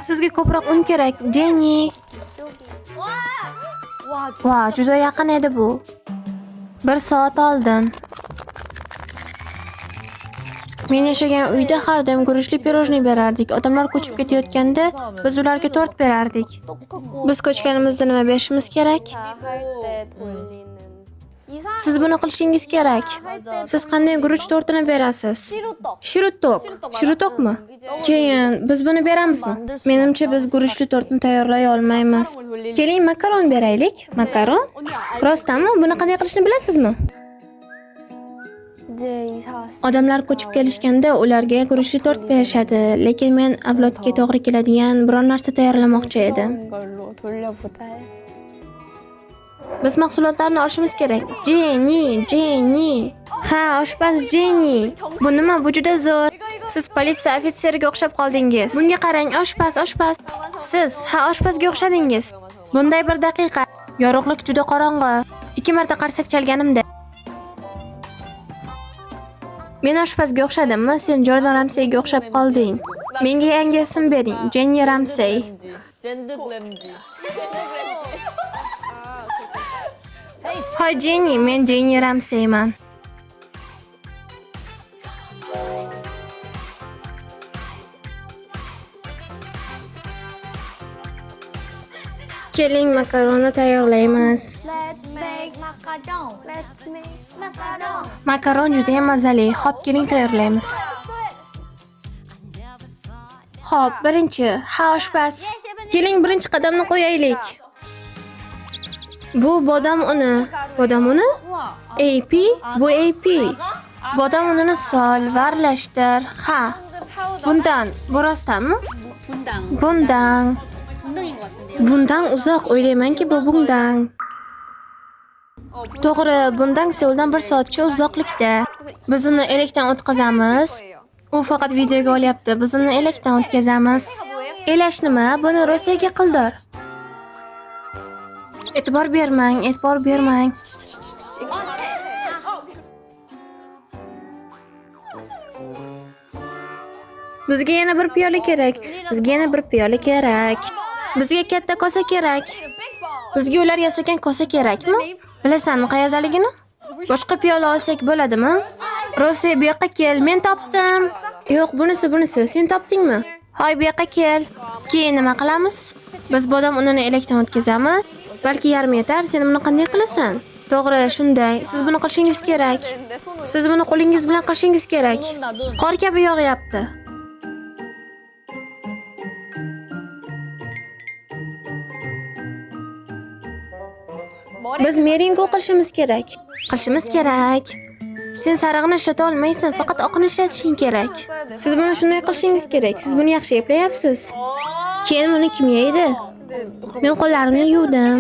Sizga ko'proq un kerak, Jenni. Va, juda yaqin edi bu. 1 soat oldin. Men yashagan uyda har doim guruchli pirojni berardik. Odamlar ko'chib ketayotganda biz ularga tort berardik. Biz ko'chganimizda nima berishimiz kerak? Siz buni qilishingiz kerak. Siz qanday guruch tortini berasiz? Shirutok. Shirutokmi? Keyin biz buni beramizmi? Menimcha biz guruchli tortni tayyorlay olmaymiz. Keling, makaron beraylik. Makaron? Rostdanmi? Buni qanday qilishni bilasizmi? Odamlar ko'chib kelishganda ularga guruchli tort berishadi, lekin men avlodga to'g'ri keladigan biror narsa tayyorlamoqchi edim. Biz mahsulotlarni olishimiz kerak. Jenni, Jenni. Ha, oshpaz Jenni. Bu nima? Bu juda zo'r. Siz politsiya ofitseriga o'xshab qoldingiz. Bunga qarang, oshpaz, oshpaz. Siz, ha, oshpazga o'xshadingiz. Bunday bir daqiqa. Yorug'lik juda qorong'i. 2 marta qarsak chalganimda. Men oshpazga o'xshadimmi? Sen Jordan Ramseyga o'xshab qolding. Menga yangi ism bering. Jenni Ramsey. Hoy Jenni, men Jenni Ramseyman. Keling, makaronni tayyorlaymiz. Makaron juda ham mazali. Xo'p, keling tayyorlaymiz. Xo'p, birinchi, ha oshpaz. Keling, birinchi qadamni qo'yaylik. Bu bodom uni. Bodom uni? AP, bu AP. Bodom unini sol va aralashtir. Ha. Bundan, bu rostdanmi? Bundan. Bundan uzoq o'ylaymanki, bu bundan. To'g'ri, bundan Seuldan 1 soatcha uzoqlikda. Biz uni elakdan o'tkazamiz. U faqat videoga olyapti. Biz uni elakdan o'tkazamiz. Elash nima? Buni Rossiyaga qildir. E'tibor bermang, e'tibor bermang. Bizga yana bir piyola kerak. Bizga yana bir piyola kerak. Bizga katta kosa kerak. Bizga ular yasagan kosa kerakmi? Bilasanmi qayerdaligini? Boshqa piyola olsak bo'ladimi? Rossiya, bu yoqqa kel, men topdim. Yo'q, bunisi, bunisi. Sen topdingmi? Hoy, bu yoqqa kel. Keyin nima qilamiz? Biz bodom unini elakdan o'tkazamiz. Balki yarmi yetar. Sen buni qanday qilasan? To'g'ri, shunday. Siz buni qilishingiz kerak. Siz buni qo'lingiz bilan qilishingiz kerak. Qor kabi yog'yapti. Biz meringo qilishimiz kerak. Qilishimiz kerak. Sen sarig'ini ishlata olmaysan, faqat oqini ishlatishing kerak. Siz buni shunday qilishingiz kerak. Siz buni yaxshi eplayapsiz. Keyin buni kim yeydi? Men qo'llarimni yuvdim.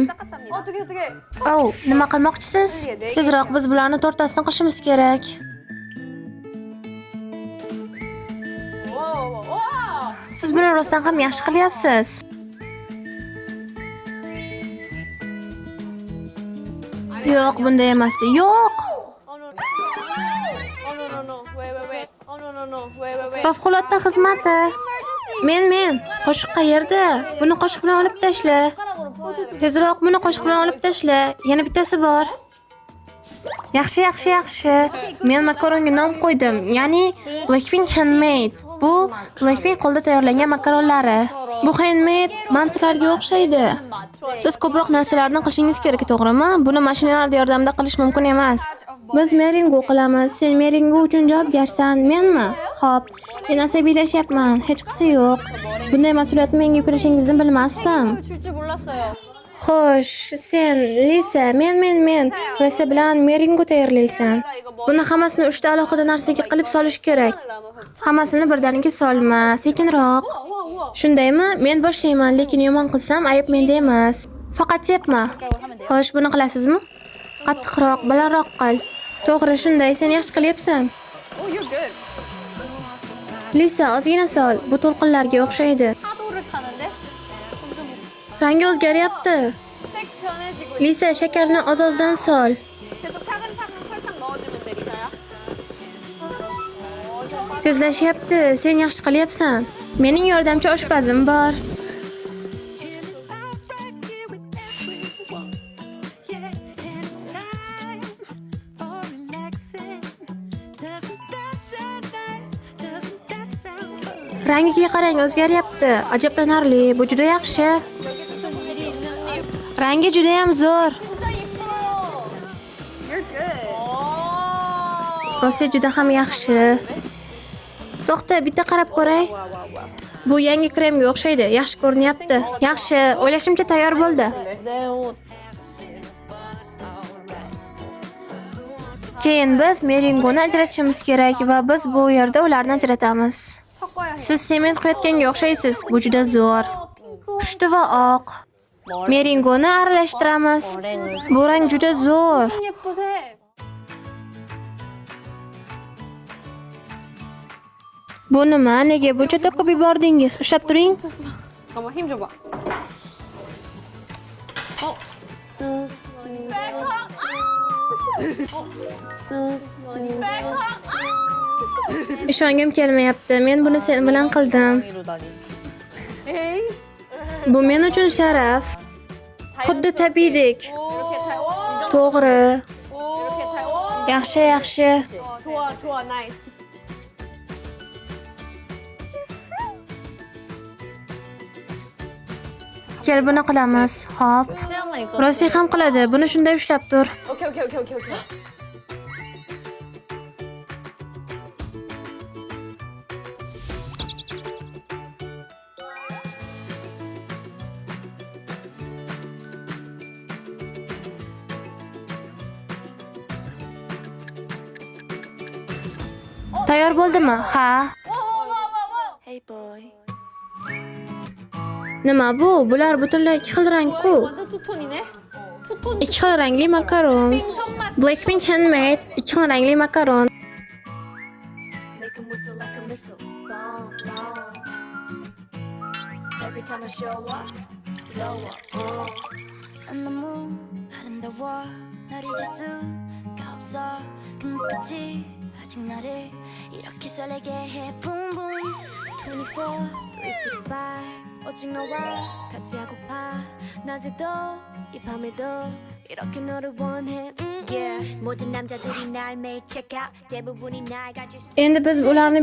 Oh, nima qilmoqchisiz? Tezroq biz bularni to'rttasini qilishimiz kerak. Siz buni rostdan ham yaxshi qilyapsiz. Yo'q, bunday emasdi. Yo'q. Favqulodda xizmati. Men. Qoshiq qayerda? Buni qoshiq bilan olib tashla. Tezroq buni qoshiq bilan olib tashla. Yana bittasi bor. Yaxshi, yaxshi, yaxshi. Men makaronga nom qo'ydim. Ya'ni Blackpink Handmade. Bu Blackpink qo'lda tayyorlangan makaronlari. Bu handmade mantilarga o'xshaydi. Siz ko'proq narsalarni qilishingiz kerak, to'g'rimi? Buni mashinalar yordamida qilish mumkin emas. Biz meringo qilamiz. Sen meringo uchun javobgarsan, menmi? Xo'p, men asabiylashyapman. Hechqisi yo'q. Bunday mas'uliyatni menga yuklashingizni bilmasdim. Xo'sh, sen, Lisa, men. Lisa bilan meringo tayyorlaysan. Buni hammasini 3 ta alohida narsaga qilib solish kerak. Hammasini birdaniga solma, sekinroq. Shundaymi? Men boshlayman, lekin yomon qilsam ayb menda emas. Faqat tepma. Xo'sh, buni qilasizmi? Qattiqroq, balandroq qil. To'g'ri, shunday, sen yaxshi qilyapsan. Lisa, ozgina sol. Bu to'lqinlarga o'xshaydi. Rangi o'zgaryapti. Lisa, shakarni oz-ozdan sol. Tezlashyapti. Sen yaxshi qilyapsan. Mening yordamchi oshpazim bor. Rangiga qarang, o'zgaryapti. Ajablanarli, bu juda yaxshi. Rangi juda ham zo'r. Rosa juda ham yaxshi. To'xta, bitta qarab ko'ray. Bu yangi kremga o'xshaydi, yaxshi ko'rinyapti. Yaxshi, o'ylashimcha tayyor bo'ldi. Keyin biz merenguni ajratishimiz kerak va biz bu yerda ularni ajratamiz. Siz sement quyayotganga o'xshaysiz. Bu juda zo'r. Pushti va oq. Merenguni aralashtiramiz. Bu rang juda zo'r. Bu nima? Nega buncha to'kib yubordingiz? Ushlab turing. 잠깐만 힘 줘봐. Ishongim kelmayapti. Men buni sen bilan qildim. 이루다니. Bu men uchun sharaf. Xuddi tabiiydek. To'g'ri. Yaxshi, yaxshi. 좋아 좋아 nice. Kel buni qilamiz. Xo'p. 태양아 이거. Rosi ham qiladi. Buni shunday ushlab tur. 오케이 오케이 오케이 오케이 오케이. Tayyor bo'ldimi? Ha. Hey boy. Nima bu? Bular butunlay ikki xil rang-ku. 완전 투톤이네. 투톤 Ikki xil rangli makaron. Blackpink Handmade ikki xil rangli makaron. Make 'em whistle like a missile. Bomb, bomb. Every time I show up, blow up. 난 너무 아름다워 널 잊을 수가 없어 그 눈빛이 아직 나를 이렇게 설레게 해 Boom boom 24, 365 오직 너와 같이 하고파 낮에도 이 밤에도 이렇게 너를 원해 Yeah, 모든 남자들이 날 매일 check out. 대부분이 날 가질 수 Endi biz ularni